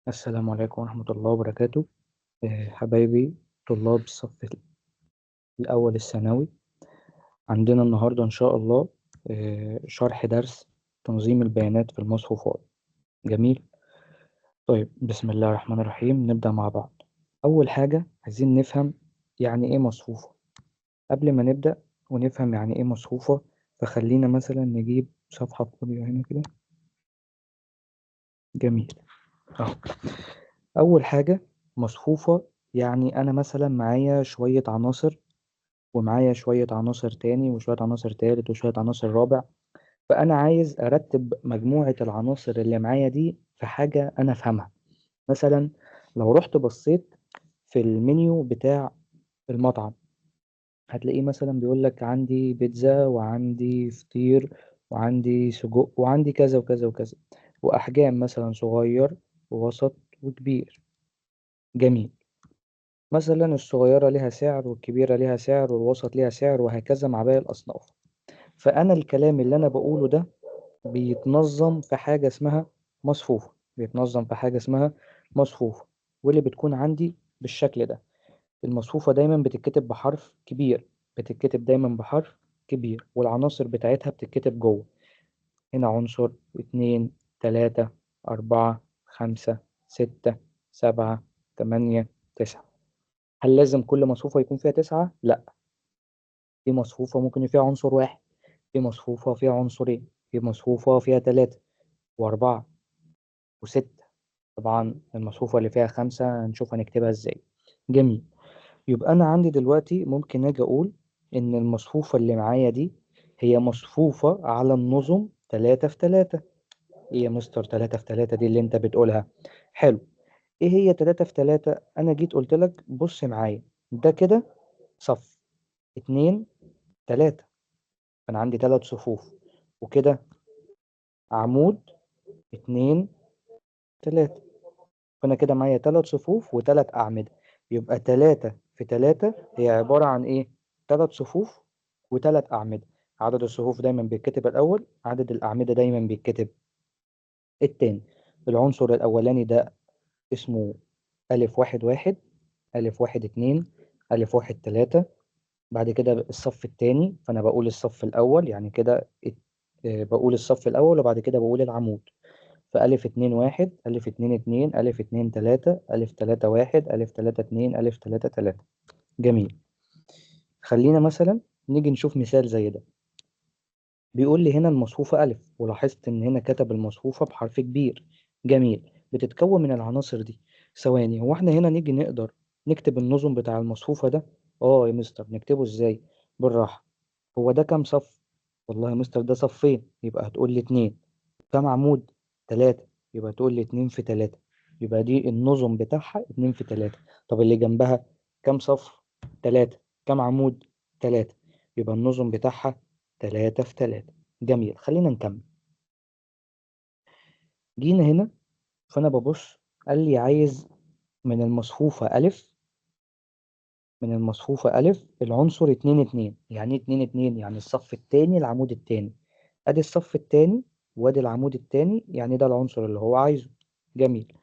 السلام عليكم ورحمة الله وبركاته. حبايبي طلاب الصف الأول الثانوي، عندنا النهاردة إن شاء الله شرح درس تنظيم البيانات في المصفوفات. جميل. طيب، بسم الله الرحمن الرحيم، نبدأ مع بعض. أول حاجة عايزين نفهم يعني إيه مصفوفة. قبل ما نبدأ ونفهم يعني إيه مصفوفة، فخلينا مثلا نجيب صفحة فاضية هنا كده. جميل. أهو. أول حاجة مصفوفة، يعني أنا مثلا معايا شوية عناصر، ومعايا شوية عناصر تاني، وشوية عناصر تالت، وشوية عناصر رابع، فأنا عايز أرتب مجموعة العناصر اللي معايا دي في حاجة أنا أفهمها. مثلا لو رحت بصيت في المنيو بتاع المطعم، هتلاقيه مثلا بيقول لك عندي بيتزا، وعندي فطير، وعندي سجق، وعندي كذا وكذا وكذا، وأحجام مثلا صغير ووسط وكبير. جميل. مثلا الصغيرة لها سعر، والكبيرة لها سعر، والوسط لها سعر، وهكذا مع باقي الأصناف. فأنا الكلام اللي أنا بقوله ده بيتنظم في حاجة اسمها مصفوفة، بيتنظم في حاجة اسمها مصفوفة، واللي بتكون عندي بالشكل ده. المصفوفة دايما بتتكتب بحرف كبير، بتتكتب دايما بحرف كبير، والعناصر بتاعتها بتتكتب جوه. هنا عنصر 2، 3، 4، 5، 6، 7، 8، 9. هل لازم كل مصفوفة يكون فيها 9؟ لا، في مصفوفة ممكن يكون فيها عنصر واحد، في مصفوفة فيها عنصرين، في مصفوفة فيها 3 و4 و6. طبعا المصفوفة اللي فيها 5 هنشوف هنكتبها ازاي. جميل. يبقى أنا عندي دلوقتي ممكن أجي أقول إن المصفوفة اللي معايا دي هي مصفوفة على النظم 3 في 3. إيه يا مستر 3 في 3 دي اللي أنت بتقولها؟ حلو. إيه هي 3 في 3؟ أنا جيت قلت لك بص معايا، ده كده صف 2 3، أنا عندي 3 صفوف، وكده عمود 2 3، فأنا كده معايا 3 صفوف وتلات أعمدة. يبقى 3 في 3 هي عبارة عن إيه؟ 3 صفوف وتلات أعمدة. عدد الصفوف دايما بيتكتب الأول، عدد الأعمدة دايما بيتكتب التاني. العنصر الأولاني ده اسمه ألف واحد واحد، ألف واحد اتنين، ألف واحد تلاتة. بعد كده الصف التاني، فأنا بقول الصف الأول، يعني كده بقول الصف الأول وبعد كده بقول العمود. فألف اتنين واحد، ألف اتنين اتنين، ألف اتنين تلاتة، ألف تلاتة واحد، ألف تلاتة اتنين، ألف تلاتة تلاتة. جميل. خلينا مثلا نيجي نشوف مثال زي ده. بيقول لي هنا المصفوفة ألف، ولاحظت إن هنا كتب المصفوفة بحرف كبير. جميل. بتتكون من العناصر دي. ثواني، هو احنا هنا نيجي نقدر نكتب النظم بتاع المصفوفة ده؟ يا مستر نكتبه ازاي؟ بالراحة. هو ده كام صف؟ والله يا مستر ده صفين، يبقى هتقول لي 2. كام عمود؟ 3، يبقى تقول لي 2 في 3، يبقى دي النظم بتاعها 2 في 3. طب اللي جنبها كام صف؟ 3. كام عمود؟ 3، يبقى النظم بتاعها 3 في 3. جميل. خلينا نكمل. جينا هنا فأنا ببص، قال لي عايز من المصفوفة ألف، من المصفوفة ألف العنصر 2 2. يعني إيه 2 2؟ يعني الصف التاني العمود التاني. أدي الصف التاني وأدي العمود التاني، يعني ده العنصر اللي هو عايزه. جميل.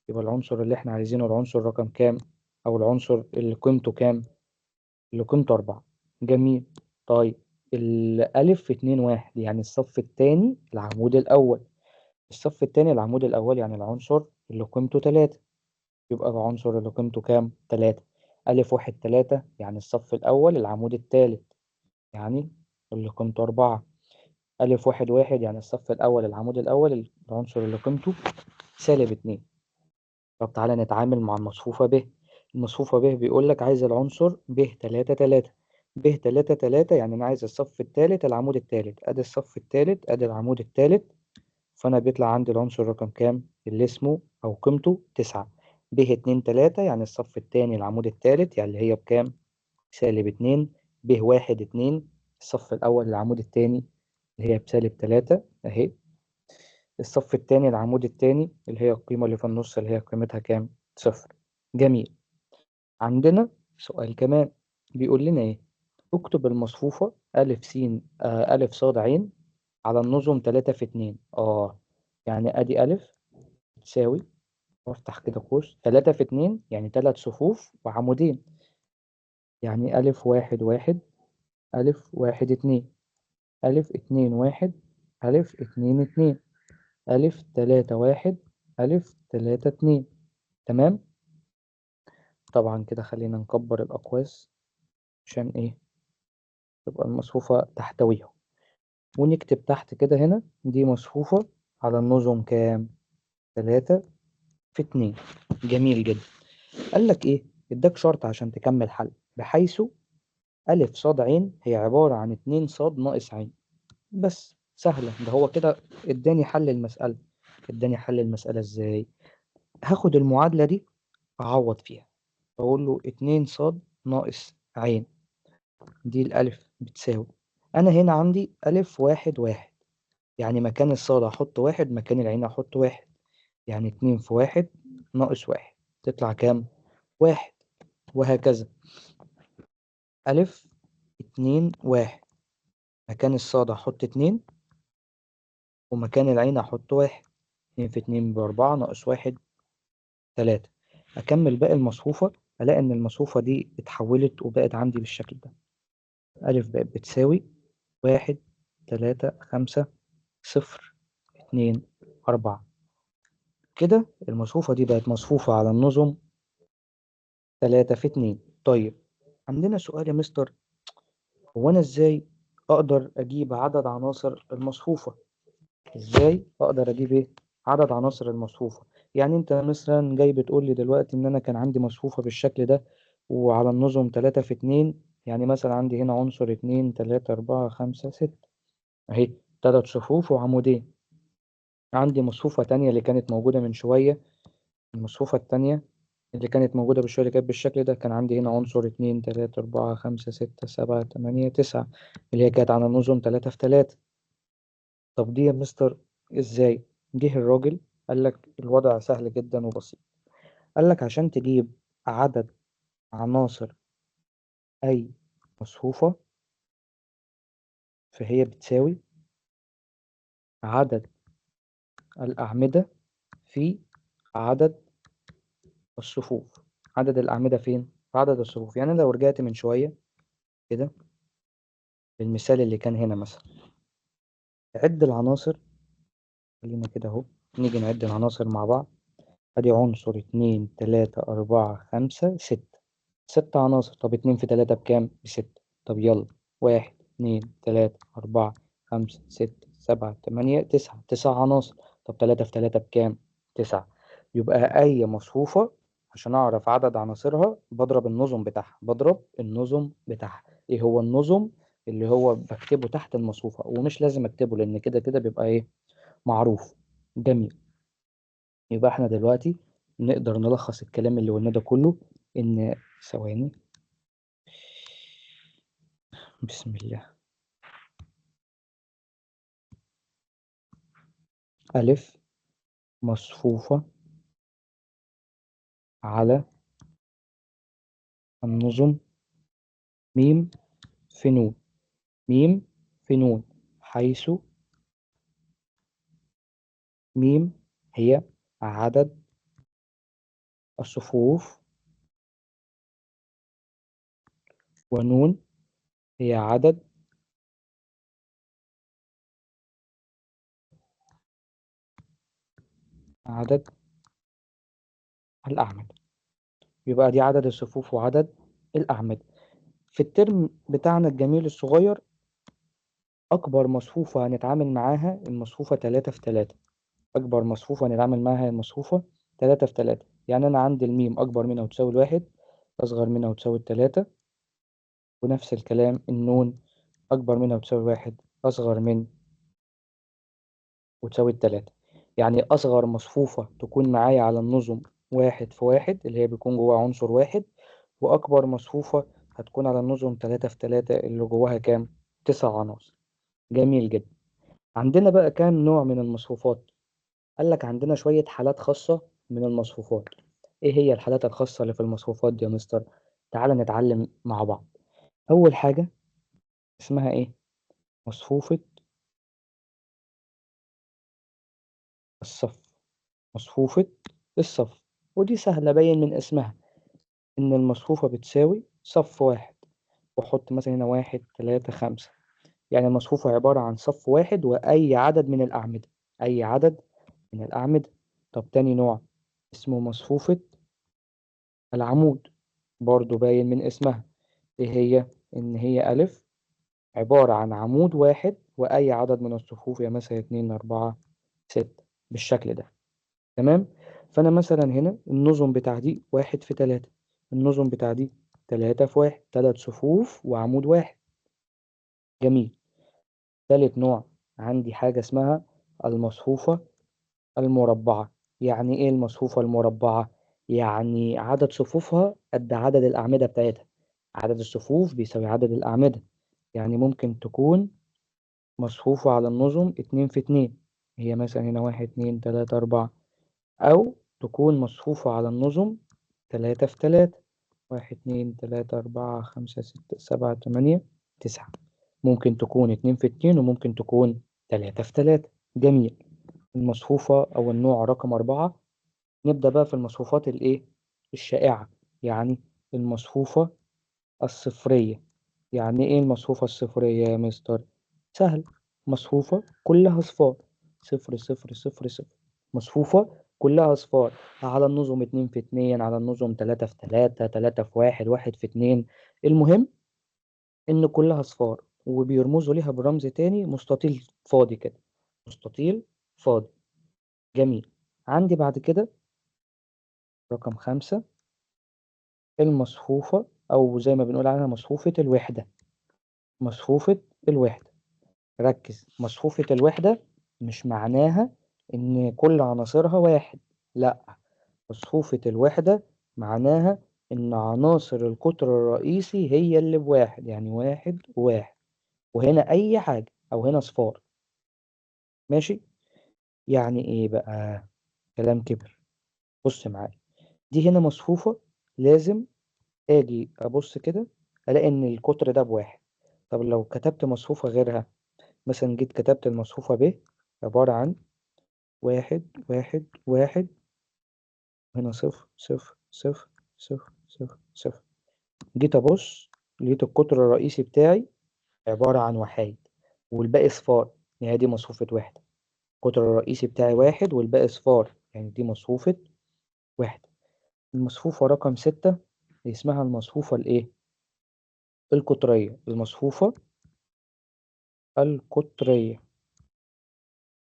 يبقى العنصر اللي إحنا عايزينه العنصر رقم كام؟ أو العنصر اللي قيمته كام؟ اللي قيمته 4. جميل. طيب الألف في 2 1، يعني الصف التاني العمود الأول. الصف التاني العمود الأول يعني العنصر اللي قيمته 3، يبقى العنصر اللي قيمته كام؟ 3. ألف واحد تلاتة يعني الصف الأول العمود التالت، يعني اللي قيمته 4. ألف واحد واحد يعني الصف الأول العمود الأول العنصر اللي قيمته سالب 2. طب تعالى نتعامل مع المصفوفة ب. المصفوفة ب بيقول لك عايز العنصر ب 3 3. ب 3 3 يعني أنا عايز الصف التالت العمود التالت. أدي الصف التالت أدي العمود التالت، فأنا بيطلع عندي العنصر رقم كام؟ اللي اسمه أو قيمته 9. ب 2 3 يعني الصف التاني العمود التالت، يعني اللي هي بكام؟ سالب 2. ب 1 2 الصف الأول العمود التاني اللي هي بسالب 3 أهي. الصف التاني العمود التاني اللي هي القيمة اللي في النص اللي هي قيمتها كام؟ 0. جميل. عندنا سؤال كمان بيقول لنا إيه؟ اكتب المصفوفة ألف س، ألف صاد عين على النظم 3 في 2. يعني أدي ألف تساوي وافتح كده قوس، 3 في 2 يعني 3 صفوف وعمودين، يعني ألف 1 1، ألف 1 2، ألف 2 1، ألف 2 2، ألف 3 1، ألف 3 2. تمام؟ طبعا كده خلينا نكبر الأقواس عشان إيه؟ تبقى المصفوفة تحتويهم. ونكتب تحت كده هنا دي مصفوفة على النظم كام؟ 3 في 2. جميل جدا. قال لك إيه؟ اداك شرط عشان تكمل حل، بحيث ألف صاد عين هي عبارة عن 2 صاد ناقص عين. بس سهلة، ده هو كده اداني حل المسألة. اداني حل المسألة ازاي؟ هاخد المعادلة دي أعوض فيها، أقول له 2 صاد ناقص عين، دي الألف بتساوي، أنا هنا عندي ألف 1 1، يعني مكان الصاد هحط 1، مكان العين هحط 1، يعني 2 في 1 ناقص 1 تطلع كام؟ 1، وهكذا. ألف 2 1، مكان الصاد هحط 2 ومكان العين هحط 1، 2 في 2 ب4 ناقص 1 3. أكمل باقي المصفوفة، ألاقي إن المصفوفة دي اتحولت وبقت عندي بالشكل ده. ألف بقت بتساوي 1 3 5 0 2 4. كده المصفوفة دي بقت مصفوفة على النظم 3 في 2. طيب عندنا سؤال يا مستر، هو أنا إزاي أقدر أجيب عدد عناصر المصفوفة؟ إزاي أقدر أجيب إيه؟ عدد عناصر المصفوفة. يعني أنت مثلا جاي بتقول لي دلوقتي إن أنا كان عندي مصفوفة بالشكل ده وعلى النظم 3 في 2، يعني مثلا عندي هنا عنصر 2 3 4 5 6 أهي، 3 صفوف وعمودين. عندي مصفوفة تانية اللي كانت موجودة من شوية، المصفوفة التانية اللي كانت موجودة بالشوية اللي كانت بالشكل ده، كان عندي هنا عنصر 2 3 4 5 6 7 8 9 اللي هي كانت على النظم 3 في 3. طب دي يا مستر إزاي؟ جه الراجل قال لك الوضع سهل جدا وبسيط. قال لك عشان تجيب عدد عناصر أي مصفوفة فهي بتساوي عدد الأعمدة في عدد الصفوف. عدد الأعمدة فين؟ في عدد الصفوف. يعني لو رجعت من شوية كده للمثال اللي كان هنا مثلا، عد العناصر، خلينا كده أهو نيجي نعد العناصر مع بعض. أدي عنصر 2 3 4 5 6، 6 عناصر. طب 2 في 3 بكام؟ ب6. طب يلا 1 2 3 4 5 6 7 8 9، 9 عناصر. طب 3 في 3 بكام؟ 9. يبقى أي مصفوفة عشان أعرف عدد عناصرها بضرب النظم بتاعها، بضرب النظم بتاعها. إيه هو النظم؟ اللي هو بكتبه تحت المصفوفة، ومش لازم أكتبه لأن كده كده بيبقى إيه؟ معروف. جميل. يبقى إحنا دلوقتي نقدر نلخص الكلام اللي قلناه ده كله إن ثواني، بسم الله. ألف مصفوفة على النظم ميم في نون، ميم في نون، حيث ميم هي عدد الصفوف ونون هي عدد الأعمدة. يبقى دي عدد الصفوف وعدد الأعمدة. في الترم بتاعنا الجميل الصغير أكبر مصفوفة هنتعامل معاها المصفوفة 3 في 3. أكبر مصفوفة هنتعامل معاها المصفوفة 3 في 3. يعني أنا عندي الميم أكبر منها وتساوي 1، أصغر منها وتساوي 3، ونفس الكلام النون أكبر منها وتساوي 1، أصغر من وتساوي 3. يعني أصغر مصفوفة تكون معايا على النظم 1 في 1 اللي هي بيكون جواها عنصر 1، وأكبر مصفوفة هتكون على النظم 3 في 3 اللي جواها كام؟ 9 عناصر. جميل جدا. عندنا بقى كام نوع من المصفوفات؟ قال لك عندنا شوية حالات خاصة من المصفوفات. إيه هي الحالات الخاصة اللي في المصفوفات دي يا مستر؟ تعال نتعلم مع بعض. أول حاجة اسمها إيه؟ مصفوفة الصف. مصفوفة الصف. ودي سهلة باين من اسمها إن المصفوفة بتساوي صف واحد، وأحط مثلا هنا 1 3 5، يعني المصفوفة عبارة عن صف واحد وأي عدد من الأعمدة، أي عدد من الأعمدة. طب تاني نوع اسمه مصفوفة العمود، برضو باين من اسمها إيه هي؟ إن هي ألف عبارة عن عمود واحد وأي عدد من الصفوف، يا مثلا 2 4 6 بالشكل ده. تمام؟ فأنا مثلا هنا النظم بتاع دي 1 في 3، النظم بتاع دي 3 في 1، 3 صفوف وعمود واحد. جميل. تالت نوع عندي حاجة اسمها المصفوفة المربعة. يعني إيه المصفوفة المربعة؟ يعني عدد صفوفها قد عدد الأعمدة بتاعتها، عدد الصفوف بيساوي عدد الأعمدة. يعني ممكن تكون مصفوفة على النظم 2 في 2، هي مثلا هنا 1 2 3 4، أو تكون مصفوفة على النظم 3 في 3، 1 2 3 4 5 6 7 8 9. ممكن تكون 2 في 2 وممكن تكون 3 في 3. جميل. المصفوفة أو النوع رقم 4، نبدأ بقى في المصفوفات الإيه؟ الشائعة، يعني المصفوفة الصفرية. يعني إيه المصفوفة الصفرية يا مستر؟ سهل، مصفوفة كلها أصفار، 0 0 0 0، مصفوفة كلها أصفار على النظم 2 في 2، على النظم 3 في 3، 3 في 1، 1 في 2. المهم إن كلها أصفار، وبيرمزوا ليها برمز تاني مستطيل فاضي كده، مستطيل فاضي. جميل. عندي بعد كده رقم 5 المصفوفة، أو زي ما بنقول عنها مصفوفة الوحدة. مصفوفة الوحدة، ركز، مصفوفة الوحدة مش معناها إن كل عناصرها واحد، لأ، مصفوفة الوحدة معناها إن عناصر القطر الرئيسي هي اللي بواحد، يعني 1 و1، وهنا أي حاجة أو هنا صفار. ماشي؟ يعني إيه بقى؟ كلام كبر. بص معايا، دي هنا مصفوفة، لازم آجي أبص كده ألاقي إن القطر ده بواحد. طب لو كتبت مصفوفة غيرها، مثلا جيت كتبت المصفوفة ب عبارة عن 1 1 1، هنا 0 0 0 0 0 0، جيت أبص لقيت القطر الرئيسي بتاعي عبارة عن وحايد والباقي صفار، يعني دي مصفوفة وحدة. القطر الرئيسي بتاعي 1 والباقي صفار، يعني دي مصفوفة وحدة. المصفوفة رقم 6 اسمها المصفوفة الإيه؟ القطرية. المصفوفة القطرية.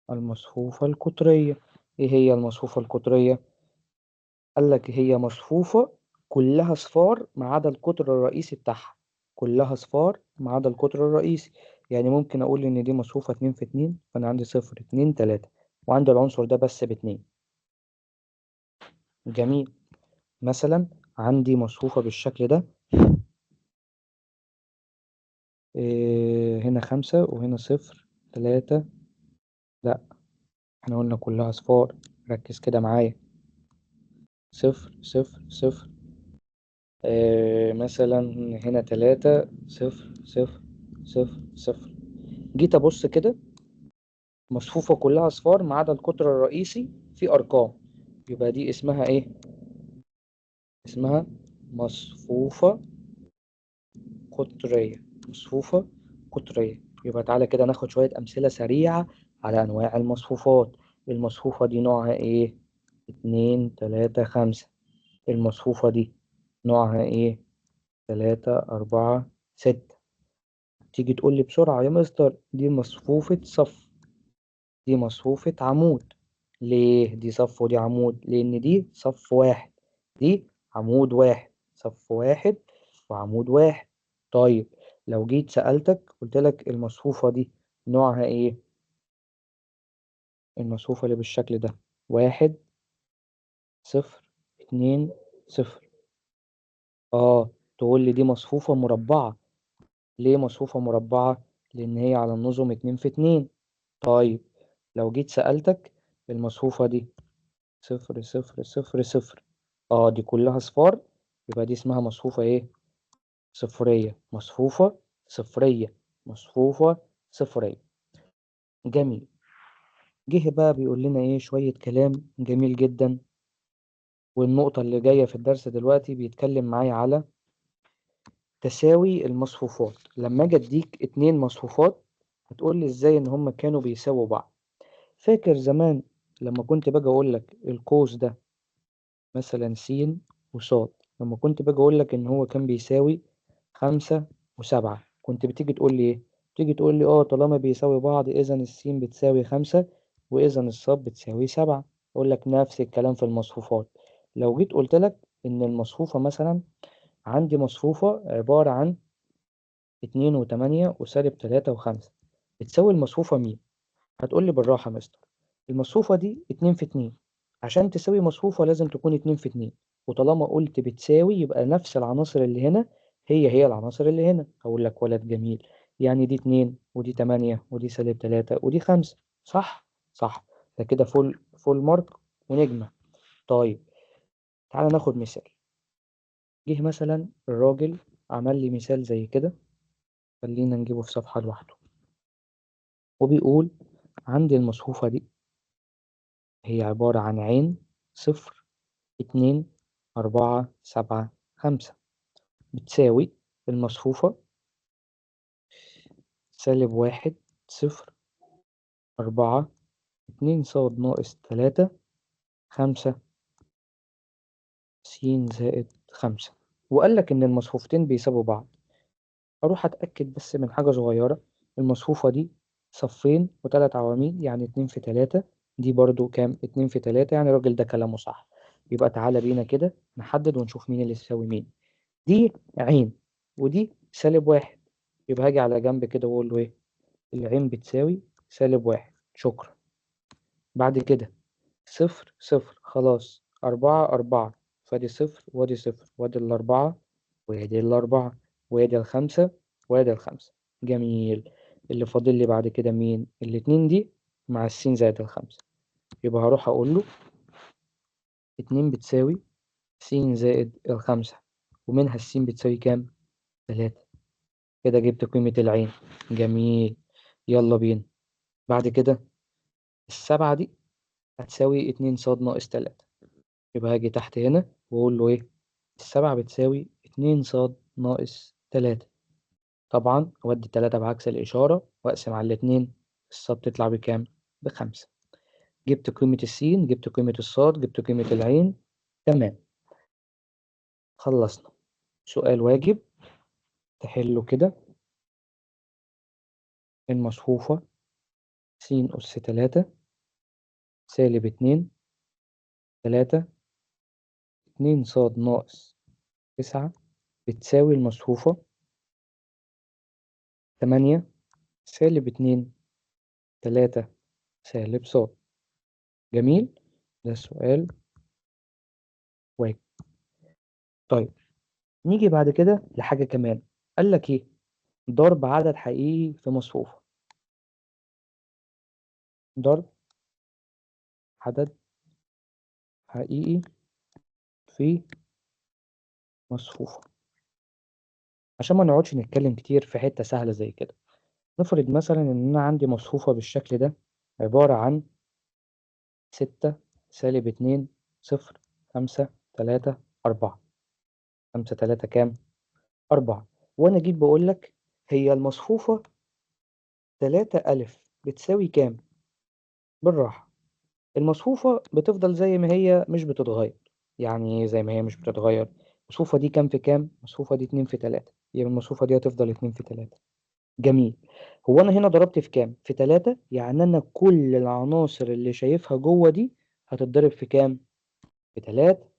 المصفوفة القطرية، إيه هي المصفوفة القطرية؟ قال لك هي مصفوفة كلها صفار ما عدا القطر الرئيسي بتاعها، كلها صفار ما عدا القطر الرئيسي. يعني ممكن أقول إن دي مصفوفة 2 في 2، فأنا عندي 0 2 3، وعندي العنصر ده بس ب2. جميل. مثلا عندي مصفوفة بالشكل ده، إيه هنا 5 وهنا 0 3، لا احنا قلنا كلها صفار، ركز كده معايا، 0 0 0، إيه مثلا هنا 3 0 0 0 0. جيت أبص كده مصفوفة كلها صفار ما عدا القطر الرئيسي في أرقام، يبقى دي اسمها إيه؟ اسمها مصفوفة قطرية. مصفوفة قطرية. يبقى تعالى كده ناخد شوية أمثلة سريعة على أنواع المصفوفات. المصفوفة دي نوعها إيه؟ 2 3 5. المصفوفة دي نوعها إيه؟ 3 4 6. تيجي تقول لي بسرعة يا مستر دي مصفوفة صف، دي مصفوفة عمود. ليه دي صف ودي عمود؟ لأن دي صف واحد، دي عمود واحد، صف واحد وعمود واحد. طيب لو جيت سألتك قلت لك المصفوفة دي نوعها إيه؟ المصفوفة اللي بالشكل ده 1 0 2 0. تقول لي دي مصفوفة مربعة. ليه مصفوفة مربعة؟ لأن هي على النظم 2 في 2. طيب لو جيت سألتك المصفوفة دي 0 0 0 0، دي كلها صفار، يبقى دي اسمها مصفوفة إيه؟ صفرية. مصفوفة صفرية، مصفوفة صفرية. جميل. جه بقى بيقول لنا إيه؟ شوية كلام جميل جدا والنقطة اللي جاية في الدرس دلوقتي بيتكلم معايا على تساوي المصفوفات. لما اجي اديك 2 مصفوفات هتقول لي ازاي ان هما كانوا بيساووا بعض. فاكر زمان لما كنت باجي اقول لك القوس ده مثلا س وصاد، لما كنت باجي اقول لك ان هو كان بيساوي 5 و7، كنت بتيجي تقول لي ايه؟ بتيجي تقول لي طالما بيساوي بعض اذا السين بتساوي 5 واذا الصاد بتساوي 7. اقول لك نفس الكلام في المصفوفات. لو جيت قلت لك ان المصفوفة مثلا عندي مصفوفة عبارة عن 2 و8 وسالب 3 و5، بتساوي المصفوفة مين؟ هتقول لي بالراحة يا مستر، المصفوفة دي 2 في 2، عشان تساوي مصفوفة لازم تكون 2 في 2، وطالما قلت بتساوي يبقى نفس العناصر اللي هنا هي هي العناصر اللي هنا. هقول لك ولد جميل، يعني دي 2 ودي 8 ودي سالب 3 ودي 5، صح؟ صح، ده كده فول مارك ونجمة. طيب تعالى ناخد مثال. جه مثلا الراجل عمل لي مثال زي كده، خلينا نجيبه في صفحة لوحده، وبيقول عندي المصفوفة دي هي عبارة عن عين 0 2 4 7 5 بتساوي المصفوفة سالب 1 0 4 2 صاد ناقص 3 5 س زائد 5، وقال لك إن المصفوفتين بيساووا بعض. أروح أتأكد بس من حاجة صغيرة، المصفوفة دي صفين وتلات عواميد يعني 2 في 3، دي برضو كام؟ 2 في 3، يعني الراجل ده كلامه صح. يبقى تعالى بينا كده نحدد ونشوف مين اللي يساوي مين. دي عين ودي سالب 1، يبقى هاجي على جنب كده وأقول له إيه؟ العين بتساوي سالب 1، شكرا. بعد كده 0 0، خلاص 4 4، فادي 0 وادي 0 وادي ال4 وادي ال4 وادي ال5 وادي ال5. جميل. اللي فاضل لي بعد كده مين؟ الاتنين دي مع السين زائد ال5، يبقى هروح أقول له 2 بتساوي س زائد ال5، ومنها السين بتساوي كام؟ 3. كده جبت قيمة العين. جميل، يلا بينا. بعد كده ال7 دي هتساوي 2 صاد ناقص 3، يبقى هاجي تحت هنا وأقول له إيه؟ ال7 بتساوي 2 صاد ناقص 3. طبعا أودي 3 بعكس الإشارة وأقسم على الاتنين، الصاد تطلع بكام؟ ب5. جبت قيمة السين، جبت قيمة الصاد، جبت قيمة العين، تمام. خلصنا. سؤال واجب تحله كده. المصفوفة س أس 3 سالب 2 3 2 صاد ناقص 9 بتساوي المصفوفة 8 سالب 2 3 سالب صاد. جميل، ده السؤال واجب. طيب نيجي بعد كده لحاجة كمان. قال لك إيه؟ ضرب عدد حقيقي في مصفوفة. ضرب عدد حقيقي في مصفوفة. عشان ما نقعدش نتكلم كتير في حتة سهلة زي كده، نفرض مثلا إن أنا عندي مصفوفة بالشكل ده عبارة عن 6 سالب 2 0 5 3 4. 5 3 كام؟ 4. وأنا جيت بقول لك هي المصفوفة 3 ألف بتساوي كام؟ بالراحة، المصفوفة بتفضل زي ما هي مش بتتغير. يعني إيه زي ما هي مش بتتغير؟ المصفوفة دي كام في كام؟ المصفوفة دي 2 في 3، يبقى المصفوفة دي هتفضل 2 في 3. جميل. هو أنا هنا ضربت في كام؟ في 3، يعني أنا كل العناصر اللي شايفها جوه دي هتتضرب في كام؟ في 3.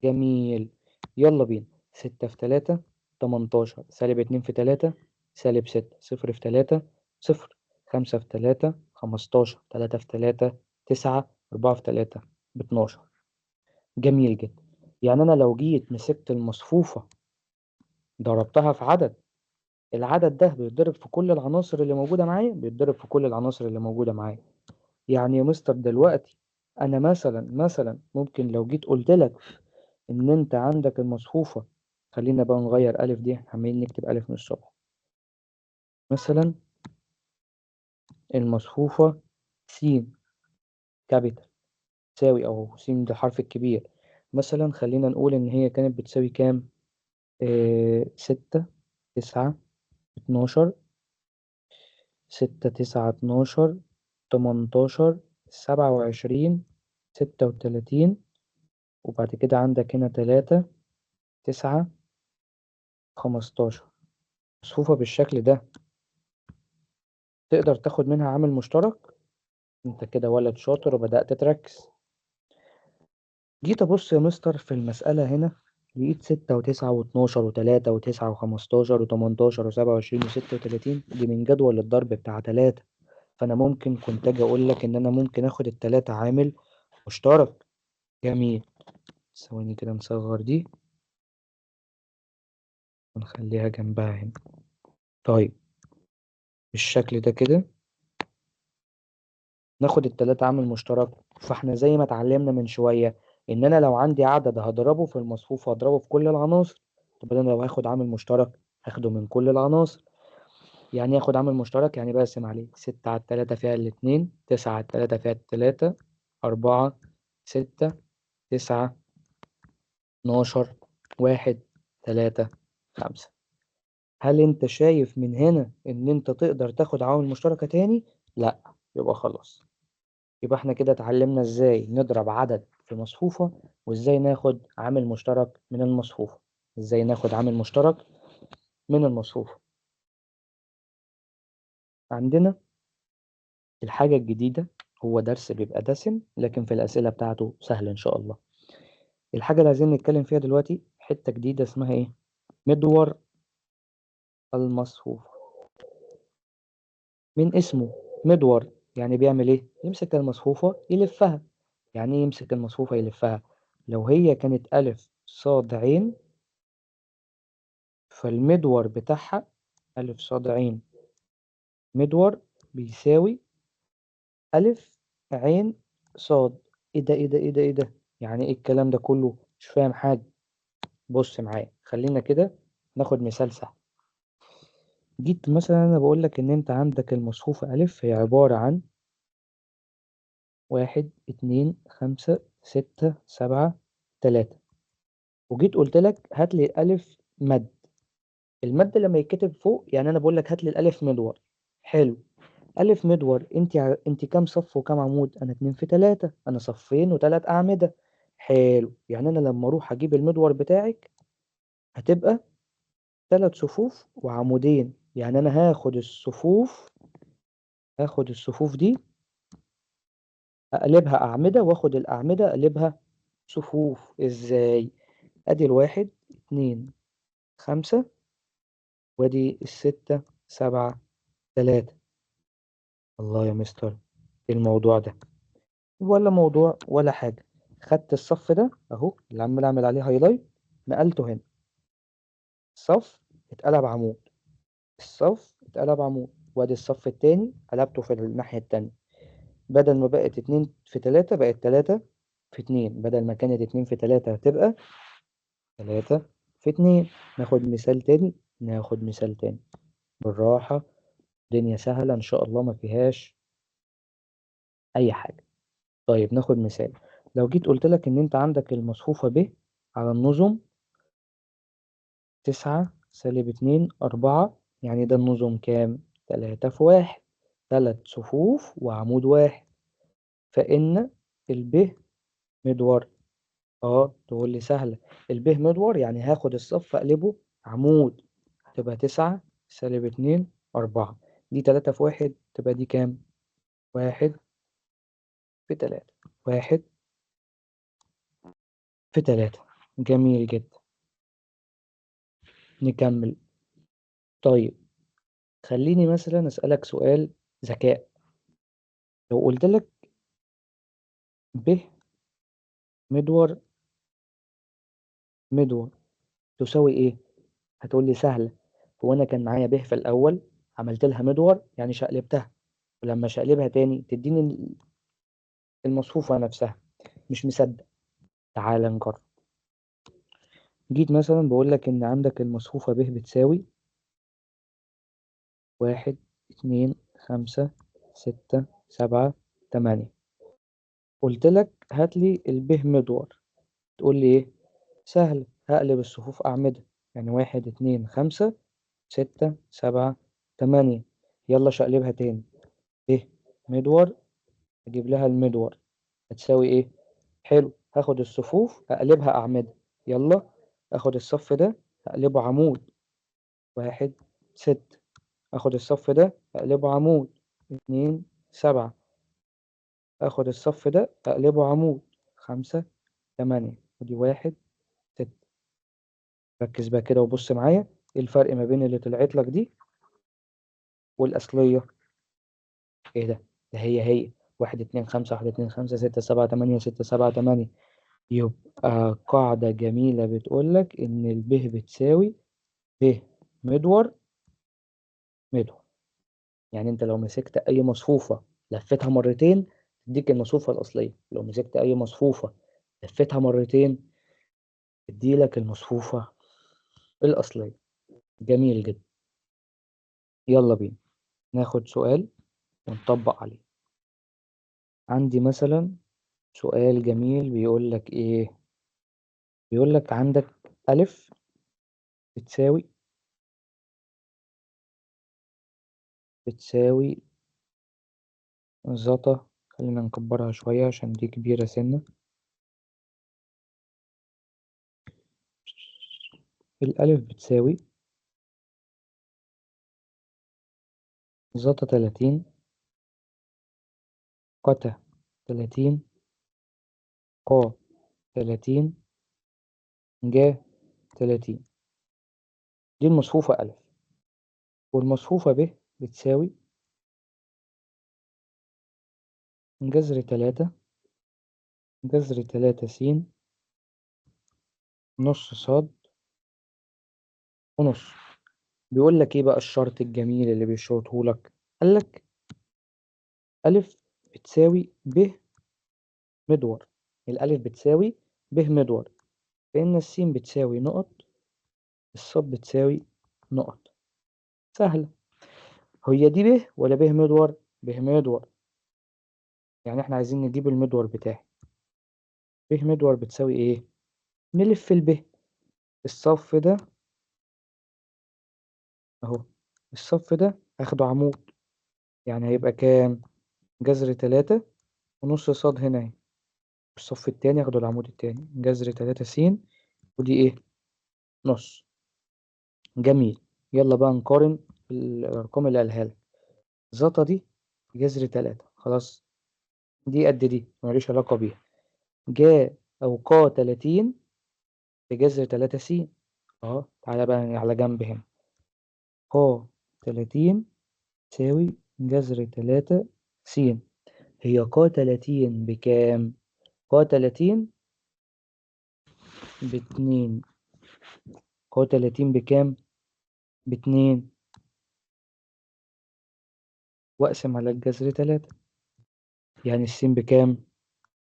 جميل، يلا بينا. 6 في 3 18، سالب 2 في 3 سالب 6، 0 في 3 0، 5 في 3 15، 3 في 3 9، 4 في 3 ب12. جميل جدا. يعني أنا لو جيت مسكت المصفوفة ضربتها في عدد، العدد ده بيتضرب في كل العناصر اللي موجودة معايا، بيتضرب في كل العناصر اللي موجودة معايا. يعني يا مستر دلوقتي أنا مثلا ممكن لو جيت قلت لك إن أنت عندك المصفوفة، خلينا بقى نغير ألف دي، عمالين نكتب ألف من الصبح. مثلا المصفوفة س capital تساوي، أو س ده الحرف الكبير، مثلا خلينا نقول إن هي كانت بتساوي كام؟ 6 9 12، 6 9 12 18 27 36، وبعد كده عندك هنا 3 9 15. مصفوفة بالشكل ده تقدر تاخد منها عامل مشترك. انت كده ولد شاطر وبدأت تركز. جيت أبص يا مستر في المسألة هنا لقيت 6 و9 و12 و3 و9 و15 و18 و27 و36، دي من جدول الضرب بتاع 3. فأنا ممكن كنت أجي أقول لك إن أنا ممكن آخد التلاتة عامل مشترك. جميل، ثواني كده نصغر دي ونخليها جنبها هنا. طيب بالشكل ده كده ناخد التلاتة عامل مشترك. فاحنا زي ما اتعلمنا من شوية إن أنا لو عندي عدد هضربه في المصفوفة هضربه في كل العناصر. طب أنا لو هاخد عامل مشترك هاخده من كل العناصر. يعني اخد عامل مشترك يعني بقسم عليه 6 على التلاتة فيها الاتنين، 9 على التلاتة فيها التلاتة، 4 6 9 12 1 3 5. هل انت شايف من هنا ان انت تقدر تاخد عوامل مشتركة تاني؟ لا، يبقى خلاص. يبقى احنا كده اتعلمنا ازاي نضرب عدد في مصفوفة وازاي ناخد عامل مشترك من المصفوفة. ازاي ناخد عامل مشترك من المصفوفة. عندنا الحاجة الجديدة، هو درس بيبقى دسم لكن في الأسئلة بتاعته سهل إن شاء الله. الحاجة اللي عايزين نتكلم فيها دلوقتي حتة جديدة اسمها إيه؟ مدور المصفوفة. من اسمه مدور يعني بيعمل إيه؟ يمسك المصفوفة يلفها. يعني إيه يمسك المصفوفة يلفها؟ لو هي كانت ألف صاد عين فالمدور بتاعها ألف صاد عين مدور بيساوي ألف عين صاد. إيه ده إيه ده إيه ده إيه ده؟ يعني إيه الكلام ده كله؟ مش فاهم حاجة. بص معايا، خلينا كده ناخد مثال سهل. جيت مثلا أنا بقول لك إن أنت عندك المصفوفة ألف هي عبارة عن 1 2 5 6 7 3، وجيت قلت لك هات لي الألف مد. المد لما يتكتب فوق يعني أنا بقول لك هات لي الألف مدور. حلو، ألف مدور أنت كام صف وكام عمود؟ أنا 2 في 3، أنا صفين وتلات أعمدة. حلو، يعني أنا لما أروح أجيب المدور بتاعك هتبقى 3 صفوف وعمودين. يعني أنا هاخد الصفوف دي أقلبها أعمدة، وآخد الأعمدة أقلبها صفوف. إزاي؟ أدي 1 2 5 وأدي 6 7 3. الله يا مستر، إيه الموضوع ده؟ ولا موضوع ولا حاجة. خدت الصف ده أهو اللي عمال أعمل عليه هايلايت، نقلته هنا. الصف اتقلب عمود، الصف اتقلب عمود، وادي الصف التاني قلبته في الناحية التانية. بدل ما بقت 2 في 3 بقت 3 في 2، بدل ما كانت 2 في 3 هتبقى 3 في 2. ناخد مثال تاني، ناخد مثال تاني بالراحة، الدنيا سهلة إن شاء الله ما فيهاش أي حاجة. طيب ناخد مثال. لو جيت قلت لك إن أنت عندك المصفوفة ب على النظم 9 سالب 2 4، يعني ده النظم كام؟ 3 في 1، 3 صفوف وعمود 1، فإن الب مدور. تقول لي سهلة، الب مدور يعني هاخد الصف أقلبه عمود، هتبقى 9 سالب 2 4، دي 3 في 1 تبقى دي كام؟ 1 في 3، 1 في 3. جميل جدا، نكمل. طيب خليني مثلا أسألك سؤال ذكاء. لو قلت لك ب مدور مدور تساوي إيه؟ هتقول لي سهلة، هو أنا كان معايا ب في الأول عملت لها مدور يعني شقلبتها، ولما شقلبها تاني تديني المصفوفة نفسها. مش مصدق، تعال نجرب. جيت مثلا بقول لك إن عندك المصفوفة ب بتساوي 1 2 5 6 7 8، قلت لك هات لي الب مدور. تقول لي إيه؟ سهل، هقلب الصفوف أعمدة، يعني 1 2 5 6 7 8. يلا شقلبها تاني، ب مدور، أجيب لها المدور هتساوي إيه؟ حلو، هاخد الصفوف هقلبها أعمدة، يلا آخد الصف ده هقلبه عمود 1 6، آخد الصف ده هقلبه عمود 2 7، آخد الصف ده أقلبه عمود 5 8، ودي 1 6. ركز بقى كده وبص معايا ايه الفرق ما بين اللي طلعت لك دي والأصلية. ايه ده؟ ده هي هي 1 2 5 1 2 5 6 7 8 6 7 8. يبقى قاعدة جميلة بتقول لك إن الب بتساوي ب مدور مدور. يعني أنت لو مسكت أي مصفوفة لفتها مرتين تديك المصفوفة الأصلية، لو مسكت أي مصفوفة لفتها مرتين تديلك المصفوفة الأصلية. جميل جدا. يلا بينا ناخد سؤال ونطبق عليه. عندي مثلا سؤال جميل بيقول لك إيه؟ بيقول لك عندك ألف بتساوي زتا، خلينا نكبرها شوية عشان دي كبيرة سنة. الألف بتساوي زتا 30 قتا 30 قا 30 جا 30. دي المصفوفة ألف. والمصفوفة ب بتساوي جذر 3 جذر 3 س نص صاد ونص. بيقول لك ايه بقى الشرط الجميل اللي بيشرطه لك؟ قال لك ألف بتساوي ب مدور، الألف بتساوي ب مدور، فإن السين بتساوي نقط، الصاد بتساوي نقط. سهلة. هي دي ب ولا ب مدور؟ ب مدور، يعني احنا عايزين نجيب المدور بتاعي. ب مدور بتساوي ايه؟ نلف الب، الصف ده اهو، الصف ده هاخده عمود، يعني هيبقى كام؟ جذر 3 ونص صاد هنا اهي. الصف التاني هاخده العمود التاني جذر 3 س، ودي ايه؟ نص. جميل. يلا بقى نقارن الارقام اللي قالها لك. زتا دي جذر 3، خلاص دي قد دي ماليش علاقة بيها. جا أو قا 30 بجذر 3 س، تعالى بقى على جنب هنا، قا 30 تساوي جذر 3 س. هي قا 30 بكام؟ قا 30 باتنين. قا 30 بكام؟ باتنين، وأقسم على الجذر 3، يعني السين بكام؟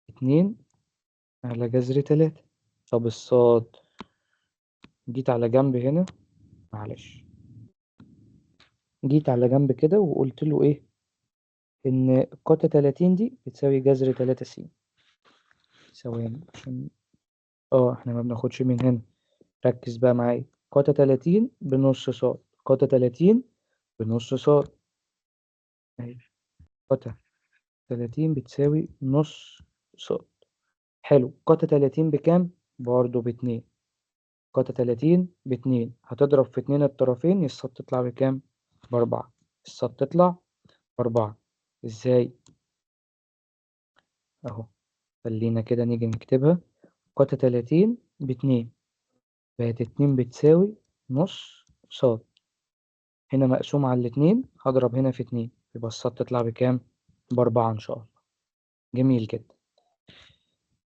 2 على جذر 3. طب الصاد جيت على جنب هنا، معلش جيت على جنب كده وقلت له ايه؟ ان قتا 30 دي بتساوي جذر 3 س. ثواني عشان احنا ما بناخدش من هنا، ركز بقى معايا. قتا 30 بنص صاد، قتا 30 بنص صاد، اهي قتا 30 بتساوي نص صاد. حلو. قتا 30 بكام؟ برضه باتنين. قتا 30 باتنين، هتضرب في 2 الطرفين، الصاد تطلع بكام؟ ب4. الصاد تطلع ب4. ازاي؟ اهو خلينا كده نيجي نكتبها. قتا 30 باتنين، بقت 2 بتساوي نص صاد، هنا مقسوم على الاتنين، هضرب هنا في 2، يبقى الصاد تطلع بكام؟ ب4 إن شاء الله. جميل جدا.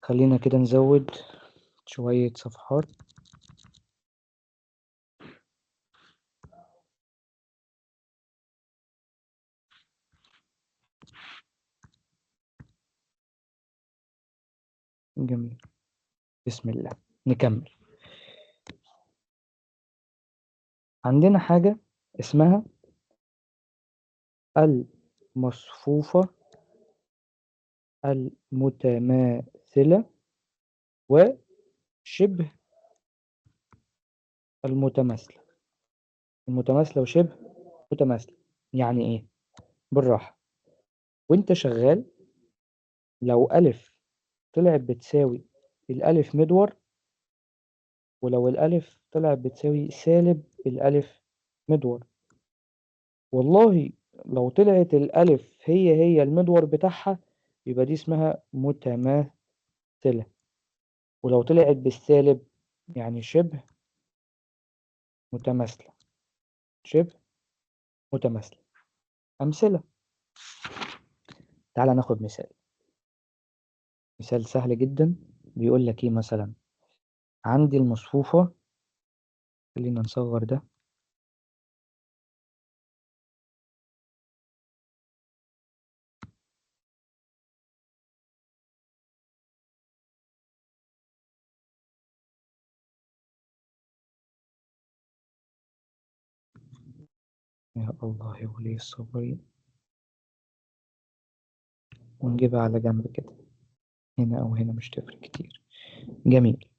خلينا كده نزود شوية صفحات. جميل، بسم الله نكمل. عندنا حاجة اسمها المصفوفة المتماثلة شبه المتماثلة. المتماثلة وشبه متماثلة يعني إيه؟ بالراحة وأنت شغال، لو ألف طلعت بتساوي الألف مدور، ولو الألف طلعت بتساوي سالب الألف مدور، والله لو طلعت الألف هي هي المدور بتاعها يبقى دي اسمها متماثلة، ولو طلعت بالسالب يعني شبه متماثلة. شبه متماثلة. أمثلة، تعالى ناخد مثال، مثال سهل جدا. بيقول لك إيه مثلا؟ عندي المصفوفة، خلينا نصغر ده، يا الله يا ولي الصبرين، ونجيبها على جنب كده، هنا أو هنا مش تفرق كتير. جميل،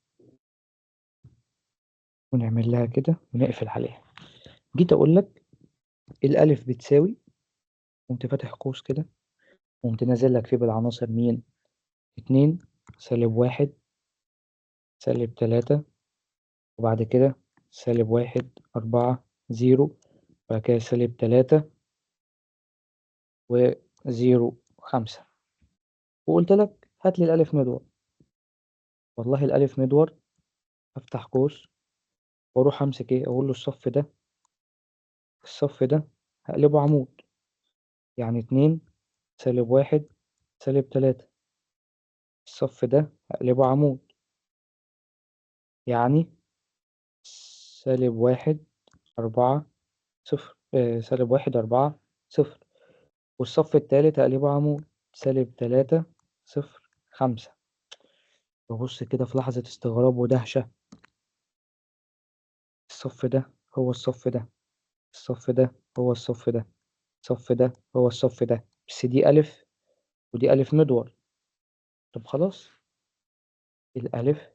ونعمل لها كده ونقفل عليها. جيت أقول لك الألف بتساوي، قمت فاتح قوس كده وقمت نازل لك فيه بالعناصر مين؟ 2 سالب 1 سالب 3، وبعد كده سالب 1 4 0، وبعد كده سالب 3 و0 5. وقلت لك هات لي الألف مدور. والله الألف مدور أفتح قوس وأروح أمسك إيه؟ أقول له الصف ده، الصف ده هقلبه عمود، يعني 2 سالب 1 سالب 3. الصف ده هقلبه عمود، يعني سالب 1 4 0، سالب 1 4 0. والصف التالت هقلبه عمود، سالب 3 0 5. ببص كده في لحظة استغراب ودهشة، الصف ده هو الصف ده، الصف ده هو الصف ده، الصف ده هو الصف ده، بس دي ألف ودي ألف مدور. طب خلاص، الألف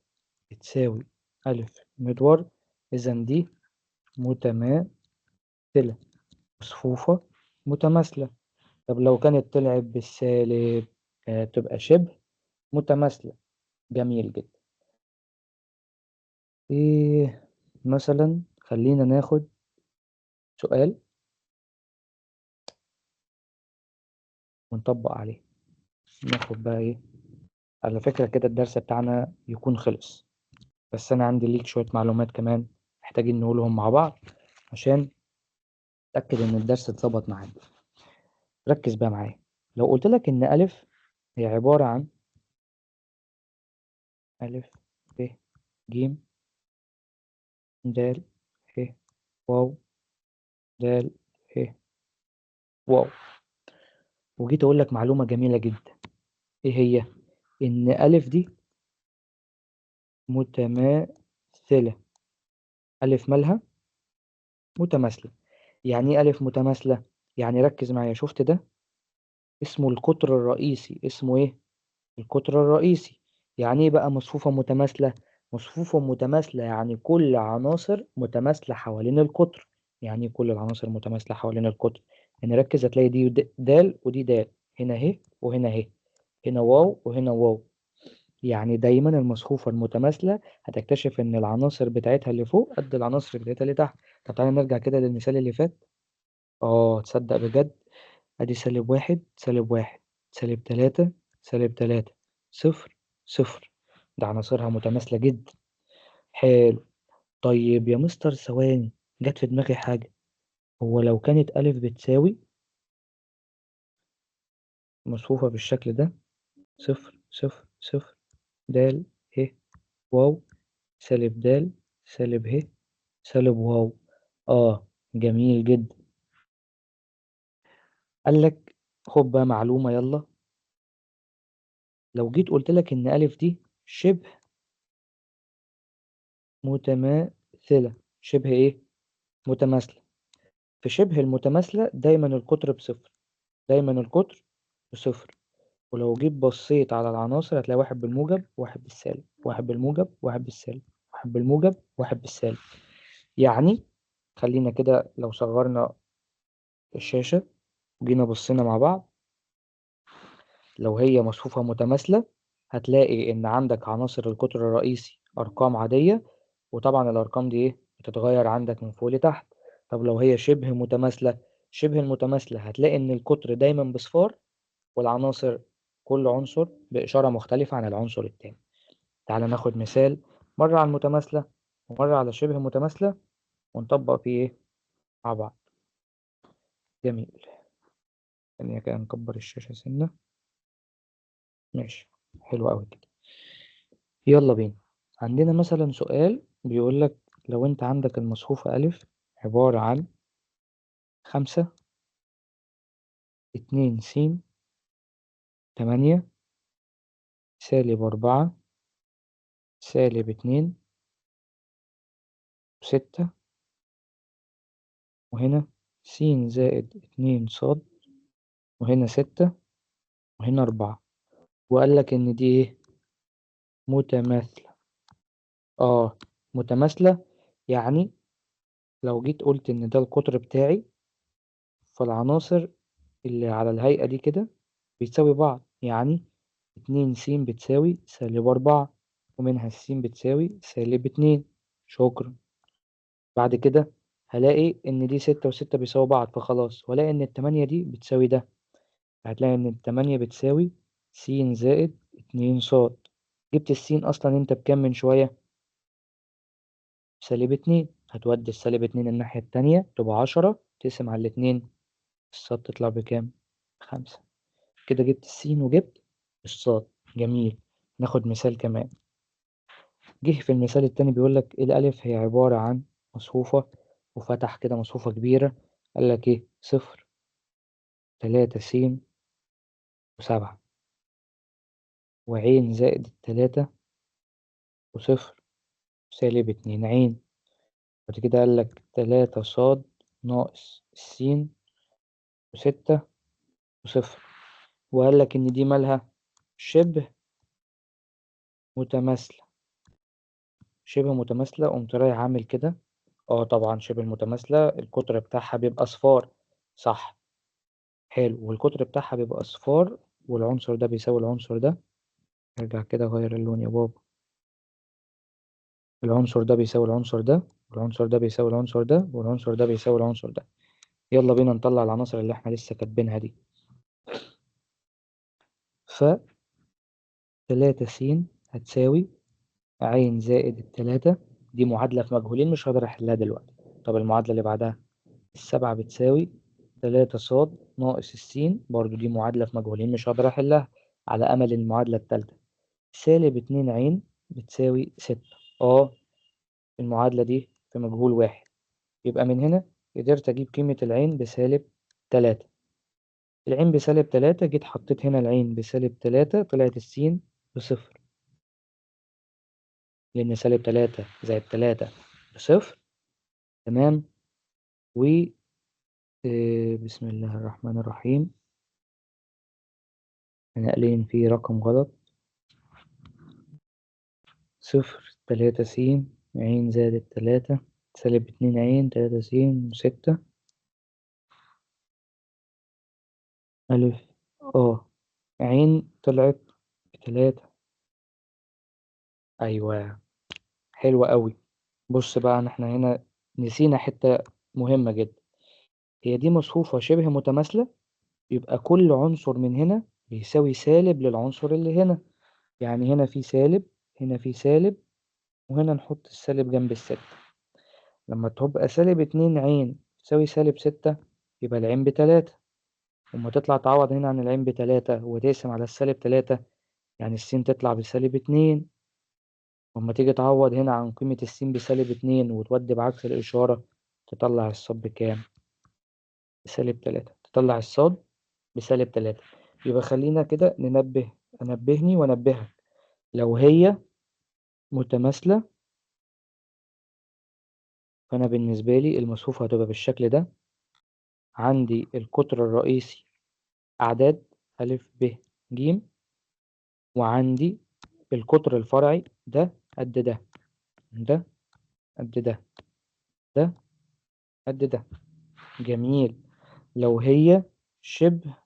بتساوي ألف مدور، إذن دي متماثلة، مصفوفة متماثلة. طب لو كانت طلعت بالسالب تبقى شبه متماثلة. جميل جدا. إيه مثلا؟ خلينا ناخد سؤال ونطبق عليه. ناخد بقى إيه؟ على فكرة كده الدرس بتاعنا يكون خلص، بس أنا عندي ليك شوية معلومات كمان محتاجين نقولهم مع بعض عشان أتأكد إن الدرس اتظبط معانا. ركز بقى معايا. لو قلت لك إن ألف هي عبارة عن ألف ب ج د ه واو د ه واو، وجيت أقول لك معلومة جميلة جدا، إيه هي؟ إن ألف دي متماثلة. ألف مالها؟ متماثلة. يعني إيه ألف متماثلة؟ يعني ركز معايا، شفت ده؟ اسمه القطر الرئيسي. اسمه إيه؟ القطر الرئيسي. يعني إيه بقى مصفوفة متماثلة؟ مصفوفة متماثلة يعني كل عناصر متماثلة حوالين القطر. يعني إيه كل العناصر متماثلة حوالين القطر؟ يعني ركز، هتلاقي دي دال ودي دال، هنا أهي وهنا أهي، هنا واو وهنا واو. يعني دايما المصفوفة المتماثلة هتكتشف إن العناصر بتاعتها اللي فوق قد العناصر بتاعتها اللي تحت. طب تعالى نرجع كده للمثال اللي فات. تصدق بجد؟ أدي سالب 1 سالب 1 سالب 3 سالب 3 0 0، ده عناصرها متماثلة جدا. حلو. طيب يا مستر ثواني، جت في دماغي حاجة، هو لو كانت ألف بتساوي مصفوفة بالشكل ده 0 0 0 د ه واو سالب د سالب ه سالب واو. جميل جدا. قال لك خد بقى معلومة، يلا لو جيت قلت لك إن ألف دي شبه متماثلة، شبه إيه؟ متماثلة. في شبه المتماثلة دايما القطر بصفر، دايما القطر بصفر. ولو جيت بصيت على العناصر هتلاقي واحد بالموجب واحد بالسالب، واحد بالموجب واحد بالسالب، واحد بالموجب واحد بالسالب. يعني خلينا كده لو صغرنا الشاشة وجينا بصينا مع بعض، لو هي مصفوفة متماثلة هتلاقي إن عندك عناصر القطر الرئيسي أرقام عادية، وطبعا الأرقام دي إيه؟ بتتغير عندك من فوق لتحت. طب لو هي شبه متماثلة، شبه المتماثلة هتلاقي إن القطر دايما بصفار والعناصر كل عنصر بإشارة مختلفة عن العنصر التاني. تعال ناخد مثال مرة على المتماثلة ومرة على شبه متماثلة ونطبق فيه إيه مع بعض. جميل، خلينا كده نكبر الشاشة سنة. ماشي، حلو أوي كده. يلا بينا. عندنا مثلا سؤال بيقول لك لو أنت عندك المصفوفة ألف عبارة عن 5 2 س 8 سالب 4 سالب 2 6، وهنا س زائد 2 ص، وهنا 6، وهنا 4، وقال لك إن دي إيه؟ متماثلة. متماثلة يعني لو جيت قلت إن ده القطر بتاعي، فالعناصر اللي على الهيئة دي كده بتساوي بعض، يعني 2 س بتساوي سالب 4، ومنها الس بتساوي سالب 2. شكرا. بعد كده هلاقي إن دي 6 و6 بيساووا بعض، فخلاص، وألاقي إن التمانية دي بتساوي ده، هتلاقي إن التمانية بتساوي س زائد 2 ص. جبت السين أصلا أنت بكام من شوية؟ سالب 2، هتودي السالب 2 الناحية التانية تبقى 10، تقسم على الاتنين، الصاد تطلع بكام؟ 5. كده جبت السين وجبت الصاد. جميل. ناخد مثال كمان. جه في المثال التاني بيقول لك الألف هي عبارة عن مصفوفة، وفتح كده مصفوفة كبيرة، قال لك إيه؟ 0 3 س و7، وعين زائد التلاتة وصفر سالب 2 عين. بعد كده قال لك 3 صاد ناقص السين و6 وصفر، وقال لك إن دي مالها؟ شبه متماثلة. شبه متماثلة، قمت رايح عامل كده. طبعا شبه المتماثلة القطر بتاعها بيبقى صفار، صح؟ حلو، والقطر بتاعها بيبقى صفار، والعنصر ده بيساوي العنصر ده. ارجع كده غير اللون يا بابا. العنصر ده بيساوي العنصر ده، والعنصر ده بيساوي العنصر ده، والعنصر ده بيساوي العنصر ده. يلا بينا نطلع العناصر اللي احنا لسه كاتبينها دي. ف 3 س هتساوي عين زائد التلاتة، دي معادلة في مجهولين مش هقدر أحلها دلوقتي. طب المعادلة اللي بعدها السبعة بتساوي 3 صاد ناقص السين، برضو دي معادلة في مجهولين مش هقدر أحلها، على أمل المعادلة التالتة سالب 2 عين بتساوي 6. المعادلة دي في مجهول واحد، يبقى من هنا قدرت أجيب قيمة العين بسالب 3. العين بسالب 3، جيت حطيت هنا العين بسالب 3، طلعت السين بصفر، لأن سالب 3 زائد 3 بصفر. تمام. و بسم الله الرحمن الرحيم، نقلين في رقم غلط، 0 3 س عين زائد 3 سالب 2 عين 3 س 6 ألف. عين طلعت بتلاتة. أيوة، حلوة قوي. بص بقى، احنا هنا نسينا حتة مهمة جدا، هي دي مصفوفة شبه متماثلة، يبقى كل عنصر من هنا بيساوي سالب للعنصر اللي هنا، يعني هنا في سالب، هنا في سالب، وهنا نحط السالب جنب الستة. لما تبقى سالب 2 عين تساوي سالب 6، يبقى العين بتلاتة، وما تطلع تعوض هنا عن العين بتلاتة وتقسم على السالب 3، يعني السين تطلع بسالب 2. وأما تيجي تعوض هنا عن قيمة السين بسالب 2 وتودي بعكس الإشارة، تطلع الصاد بكام؟ بسالب 3، تطلع الصاد بسالب 3. يبقى خلينا كده أنبهني وأنبهك، لو هي متماثلة فأنا بالنسبة لي المصفوفة هتبقى بالشكل ده. عندي القطر الرئيسي أعداد ألف ب ج، وعندي القطر الفرعي ده قد ده، ده قد ده، ده قد ده. جميل. لو هي شبه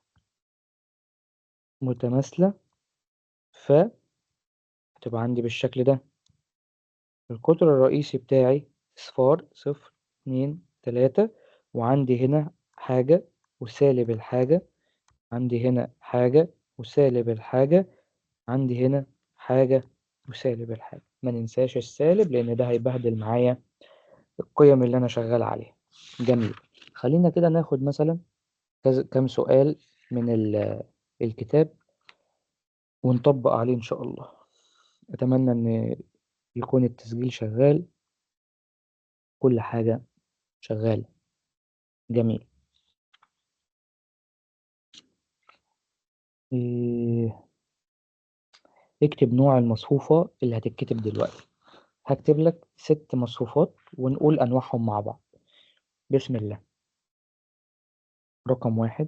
متماثلة ف هتبقى عندي بالشكل ده. القطر الرئيسي بتاعي اصفار 0 2 3، وعندي هنا حاجة وسالب الحاجة، عندي هنا حاجة وسالب الحاجة، عندي هنا حاجة وسالب الحاجة. ما ننساش السالب لأن ده هيبهدل معايا القيم اللي أنا شغال عليها. جميل. خلينا كده ناخد مثلا كام سؤال من الكتاب ونطبق عليه إن شاء الله. أتمنى إن يكون التسجيل شغال، كل حاجة شغالة. جميل. اكتب نوع المصفوفة اللي هتتكتب دلوقتي. هكتب لك 6 مصفوفات ونقول أنواعهم مع بعض. بسم الله. رقم 1،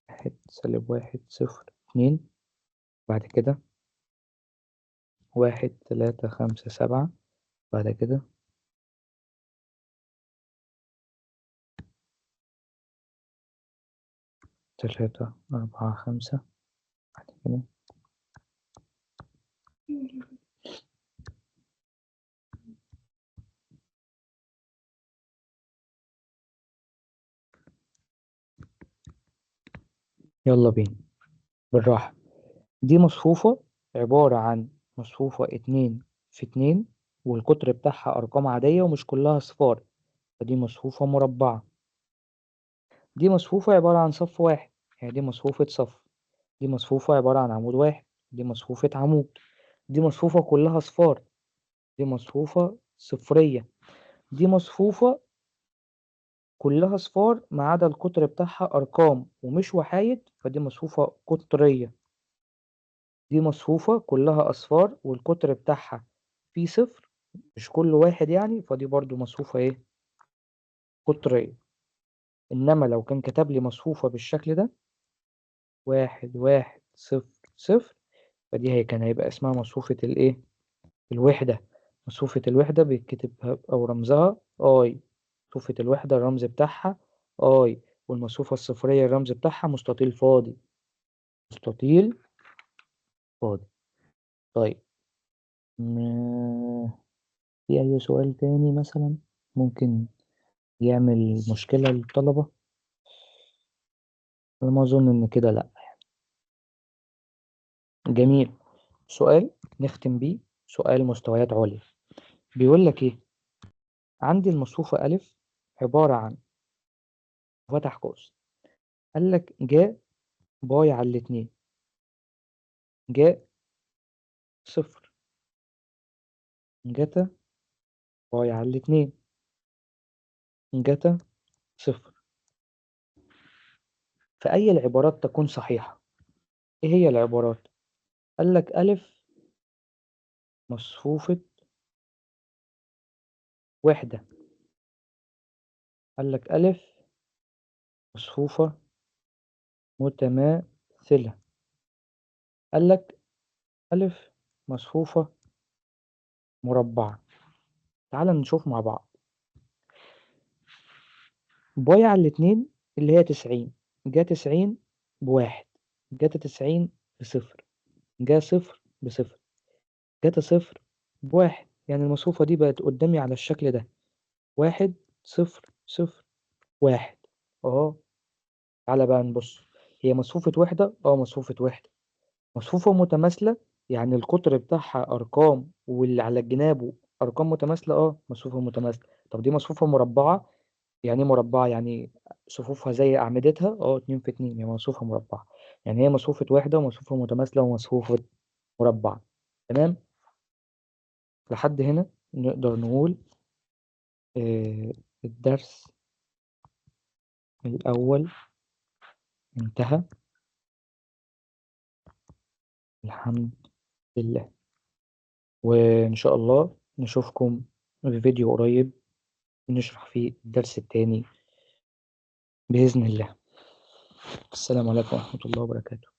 1 سالب 1 0 2، بعد كده 1 3 5 7، بعد كده 3 4 5، بعد كده يلا بينا بالراحة. دي مصفوفة عبارة عن مصفوفة 2 في 2، والقطر بتاعها أرقام عادية ومش كلها أصفار، فدي مصفوفة مربعة. دي مصفوفة عبارة عن صف واحد، يعني دي مصفوفة صف. دي مصفوفة عبارة عن عمود واحد، دي مصفوفة عمود. دي مصفوفة كلها أصفار، دي مصفوفة صفرية. دي مصفوفة كلها أصفار ما عدا القطر بتاعها أرقام ومش وحايد، فدي مصفوفة قطرية. دي مصفوفة كلها أصفار والقطر بتاعها فيه صفر، مش كل واحد يعني، فدي برضو مصفوفة إيه؟ قطرية. إنما لو كان كتب لي مصفوفة بالشكل ده 1 1 0 0، فدي هي كان هيبقى اسمها مصفوفة الإيه؟ الوحدة. مصفوفة الوحدة بيتكتب أو رمزها I، مصفوفة الوحدة الرمز بتاعها I، والمصفوفة الصفرية الرمز بتاعها مستطيل فاضي، مستطيل فاضي. طيب في أي سؤال تاني مثلا ممكن يعمل مشكلة للطلبة؟ أنا ما أظن إن كده، لأ. جميل. سؤال نختم بيه، سؤال مستويات عليا. بيقول لك إيه؟ عندي المصفوفة ألف عبارة عن فتح قوس، قال لك جا باي على الاتنين، جا صفر، جتا باي على الاتنين، جتا صفر. فأي العبارات تكون صحيحة؟ إيه هي العبارات؟ قال لك ألف مصفوفة وحدة، قال لك ألف مصفوفة متماثلة، قال لك ألف مصفوفة مربعة. تعال نشوف مع بعض. باي على الاتنين اللي هي 90، جا 90 بواحد، جتا 90 بصفر، جا صفر بصفر، جتا صفر بواحد. يعني المصفوفة دي بقت قدامي على الشكل ده، 1 0 0 1. أهو. تعالى بقى نبص، هي مصفوفة وحدة؟ مصفوفة وحدة. مصفوفة متماثلة، يعني القطر بتاعها أرقام واللي على جنابه أرقام متماثلة، مصفوفة متماثلة. طب دي مصفوفة مربعة، يعني إيه مربعة؟ يعني صفوفها زي أعمدتها، 2 في 2، يعني مصفوفة مربعة. يعني هي مصفوفة وحدة ومصفوفة متماثلة ومصفوفة مربعة. تمام؟ لحد هنا نقدر نقول الدرس الأول انتهى، الحمد لله. وإن شاء الله نشوفكم في فيديو قريب نشرح فيه الدرس الثاني بإذن الله. السلام عليكم ورحمة الله وبركاته.